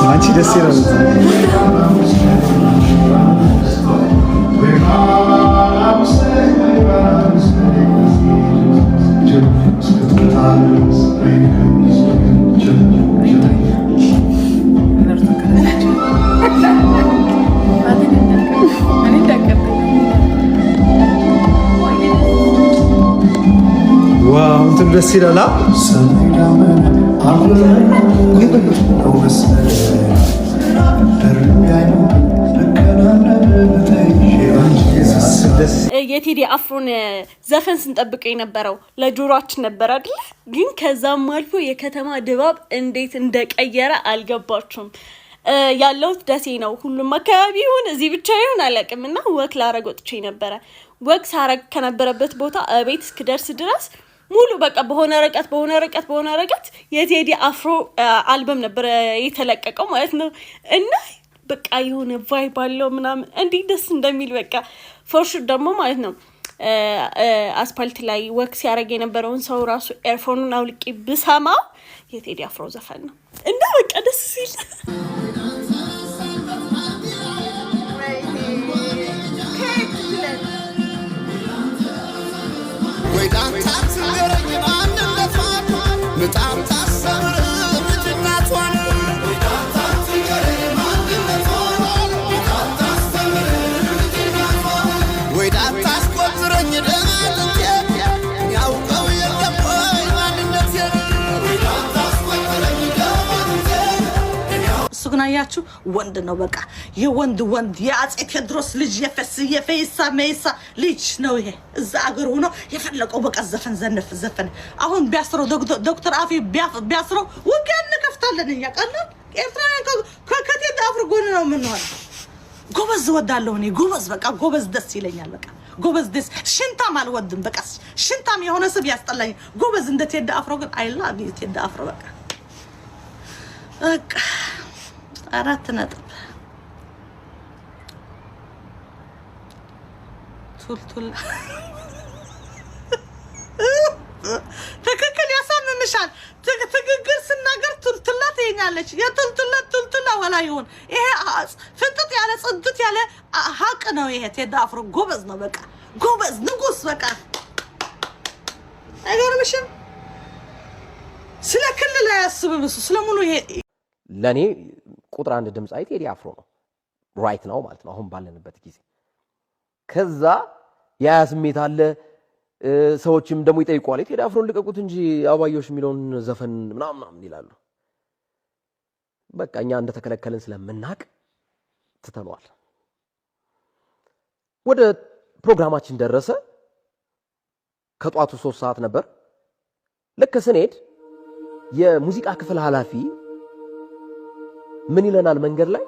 አንቺ ደስ ይላል። Wow፣ እንትኑ ደስ ይላል። የቴዲ አፍሮን ዘፈን ስንጠብቀው የነበረው ለጆሮአችን ነበር አይደለ? ግን ከዛም አልፎ የከተማ ድባብ እንዴት እንደቀየረ አልገባችሁም። ያለሁት ደሴ ነው። ሁሉም አካባቢ ይሁን እዚህ ብቻ ይሁን አላውቅም። እና walk ላረግ ወጥቼ ነበረ። Walk ሳረግ ከነበረበት ቦታ ቤት እስክደርስ ድረስ ሙሉ በቃ በሆነ ርቀት በሆነ ርቀት በሆነ ርቀት የቴዲ አፍሮ አልበም ነበረ የተለቀቀው ማለት ነው። እና በቃ የሆነ vibe አለው ምናምን፣ እንዲህ ደስ እንደሚል። በቃ for sure ደግሞ ማለት ነው አስፓልት ላይ walk ሲያደርግ የነበረውን ሰው ራሱ earphone ኑን አውልቄ ብሰማው የቴዲ አፍሮ ዘፈን ነው እና በቃ ደስ ሲል። እሱ ግን አያችሁ ወንድ ነው። በቃ የወንድ ወንድ፣ የአፄ ቴዎድሮስ ልጅ፣ የፈስ የፈይሳ መይሳ ልጅ ነው። ይሄ እዛ አገር ሆኖ የፈለቀው በቃ ዘፈን ዘነፍ ዘፈን። አሁን ቢያስረው፣ ዶክተር አብይ ቢያስረው ውጊያ እንከፍታለን እኛ። ቀላል ኤርትራውያን ከቴዲ አፍሮ ጎን ነው የምንሆነው። ጎበዝ እወዳለሁ እኔ፣ ጎበዝ በቃ ጎበዝ ደስ ይለኛል። በቃ ጎበዝ ደስ፣ ሽንታም አልወድም። በቃ ሽንታም የሆነ ስብ ያስጠላኝ። ጎበዝ እንደ ቴዲ አፍሮ ግን I love you ቴዲ አፍሮ። በቃ በቃ 4 ነጥብ። ቱልቱል ትክክል ያሳምምሻል። ትክክል ስናገር ቱልቱላ ትይኛለች። የቱልቱላ ቱልቱላ ወላ ይሁን፣ ይሄ ፍጥጥ ያለ ጽድት ያለ ሀቅ ነው። ይሄ ቴዲ አፍሮ ጎበዝ ነው። በቃ ጎበዝ ንጉስ። በቃ አይገርምሽም? ስለ ክልል አያስብም እሱ፣ ስለ ሙሉ ይሄ ለእኔ ቁጥር አንድ ድምፃዊ ቴዲ አፍሮ ነው right now ማለት ነው አሁን ባለንበት ጊዜ። ከዛ ያ ስሜት አለ። ሰዎችም ደግሞ ይጠይቋል፣ ቴዲ አፍሮን ልቀቁት እንጂ አበባየሆሽ የሚለውን ዘፈን ምናምን ምናምን ይላሉ። በቃ እኛ እንደተከለከልን ስለምናቅ ትተነዋል። ወደ ፕሮግራማችን ደረሰ። ከጧቱ 3 ሰዓት ነበር። ልክ ስንሄድ የሙዚቃ ክፍል ኃላፊ ምን ይለናል መንገድ ላይ?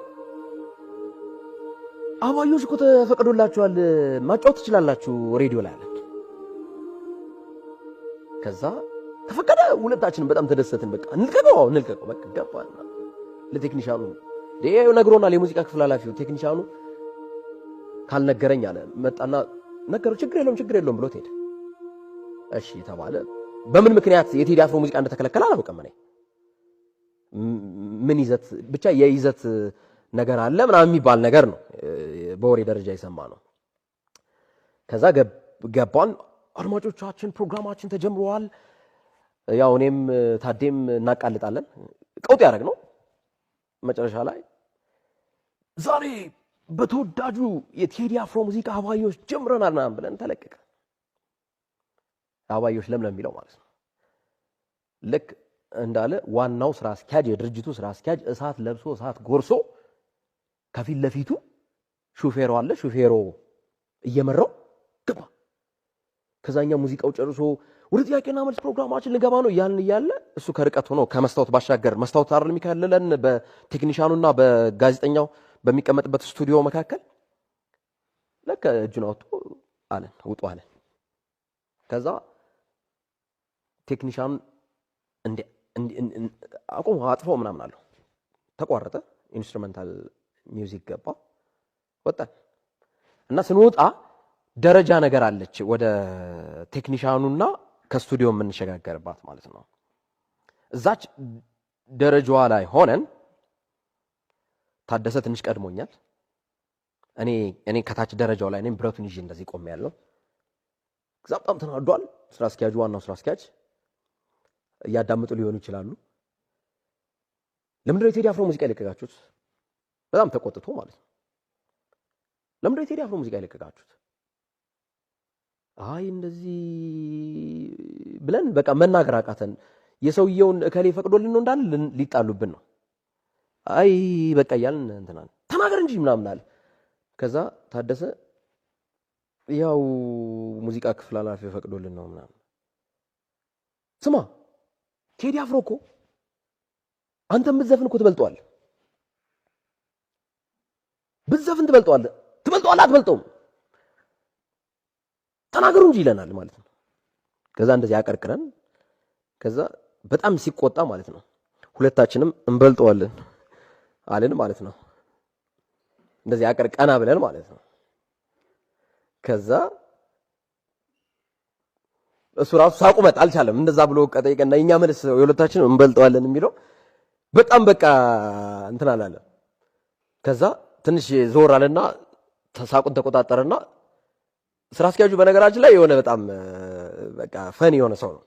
አበባየሆሽ እኮ ተፈቅዶላችኋል፣ ማጫወት ትችላላችሁ ሬዲዮ ላይ አለን። ከዛ ተፈቀደ። ሁለታችንም በጣም ተደሰትን። በቃ እንልቀቀው፣ እንልቀቀው። በቃ ገባና ለቴክኒሻኑ ነግሮናል። የሙዚቃ ክፍል ኃላፊው ቴክኒሻኑ ካልነገረኝ አለ። መጣና ነገረው። ችግር የለውም፣ ችግር የለውም ብሎት ሄደ። እሺ የተባለ በምን ምክንያት የቴዲ አፍሮ ሙዚቃ እንደተከለከለ አላውቅም። እኔ ምን ይዘት ብቻ የይዘት ነገር አለ ምናምን የሚባል ነገር ነው በወሬ ደረጃ የሰማ ነው። ከዛ ገባን። አድማጮቻችን ፕሮግራማችን ተጀምረዋል። ያው እኔም ታዴም እናቃልጣለን። ቀውጥ ያደረግ ነው። መጨረሻ ላይ ዛሬ በተወዳጁ የቴዲ አፍሮ ሙዚቃ አበባየሆሽ ጀምረናል ምናምን ብለን ተለቀቀ። አበባየሆሽ ለምለም የሚለው ማለት ነው። ልክ እንዳለ ዋናው ስራ አስኪያጅ፣ የድርጅቱ ስራ አስኪያጅ እሳት ለብሶ እሳት ጎርሶ ከፊት ለፊቱ ሹፌሮ አለ። ሹፌሮ እየመራው ገባ። ከዛኛ ሙዚቃው ጨርሶ ወደ ጥያቄና መልስ ፕሮግራማችን ልገባ ነው እያልን እያለ እሱ ከርቀት ሆኖ ከመስታወት ባሻገር፣ መስታወት አይደል የሚከልለን በቴክኒሻኑና በጋዜጠኛው በሚቀመጥበት ስቱዲዮ መካከል፣ ለከ እጁን አውጥቶ አለን፣ ውጡ አለን። ከዛ ቴክኒሻኑ እንዲ አቁም፣ አጥፎ ምናምን አለው። ተቋረጠ። Instrumental music ገባ። ወጣን። እና ስንወጣ ደረጃ ነገር አለች ወደ ቴክኒሻኑና ከስቱዲዮ የምንሸጋገርባት ማለት ነው። እዛች ደረጃዋ ላይ ሆነን ታደሰ ትንሽ ቀድሞኛል። እኔ ከታች ደረጃው ላይ እኔም ብረቱን ይዤ እንደዚህ ቆሜያለሁ። ከዛ በጣም ተናዷል። ስራ አስኪያጁ፣ ዋናው ስራ አስኪያጅ እያዳመጡ ሊሆኑ ይችላሉ። ለምንድነው የቴዲ አፍሮ ሙዚቃ የለቀቃችሁት? በጣም ተቆጥቶ ማለት ነው። ለምንድነው የቴዲ አፍሮ ሙዚቃ የለቀቃችሁት? አይ እንደዚህ ብለን በቃ መናገር አቃተን። የሰውየውን እከሌ ፈቅዶልን ነው እንዳለ ሊጣሉብን ነው። አይ በቃ እያልን እንትን አለ። ተናገር እንጂ ምናምን አለ። ከዛ ታደሰ ያው ሙዚቃ ክፍል ኃላፊ ፈቅዶልን ነው ምናምን። ስማ ቴዲ አፍሮ እኮ አንተ ብትዘፍን እኮ ትበልጠዋለህ፣ ብትዘፍን ትበልጠዋለህ፣ ትበልጠዋለህ አትበልጠውም? ተናገሩ እንጂ ይለናል ማለት ነው። ከዛ እንደዚህ አቀርቅረን ከዛ በጣም ሲቆጣ ማለት ነው ሁለታችንም እንበልጠዋለን አልን ማለት ነው። እንደዚህ አቀር ቀና ብለን ማለት ነው። ከዛ እሱ ራሱ ሳቁ መጣ፣ አልቻለም። እንደዛ ብሎ ጠየቀና የኛ መልስ የሁለታችንም እንበልጠዋለን የሚለው በጣም በቃ እንትን አላለም። ከዛ ትንሽ ዞር አለና ሳቁን ተቆጣጠረና ስራ አስኪያጁ በነገራችን ላይ የሆነ በጣም በቃ funny የሆነ ሰው ነው።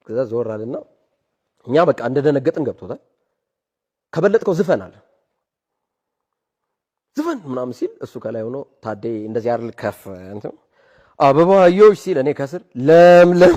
ከዛ ዞር አለና እኛ በቃ እንደደነገጥን ገብቶታል። ከበለጥከው ዝፈን አለ። ዝፈን ምናምን ሲል እሱ ከላይ ሆኖ ታዴ እንደዚህ አይደል ከፍ እንትን አበባዮሽ ሲል እኔ ከስር ለምለም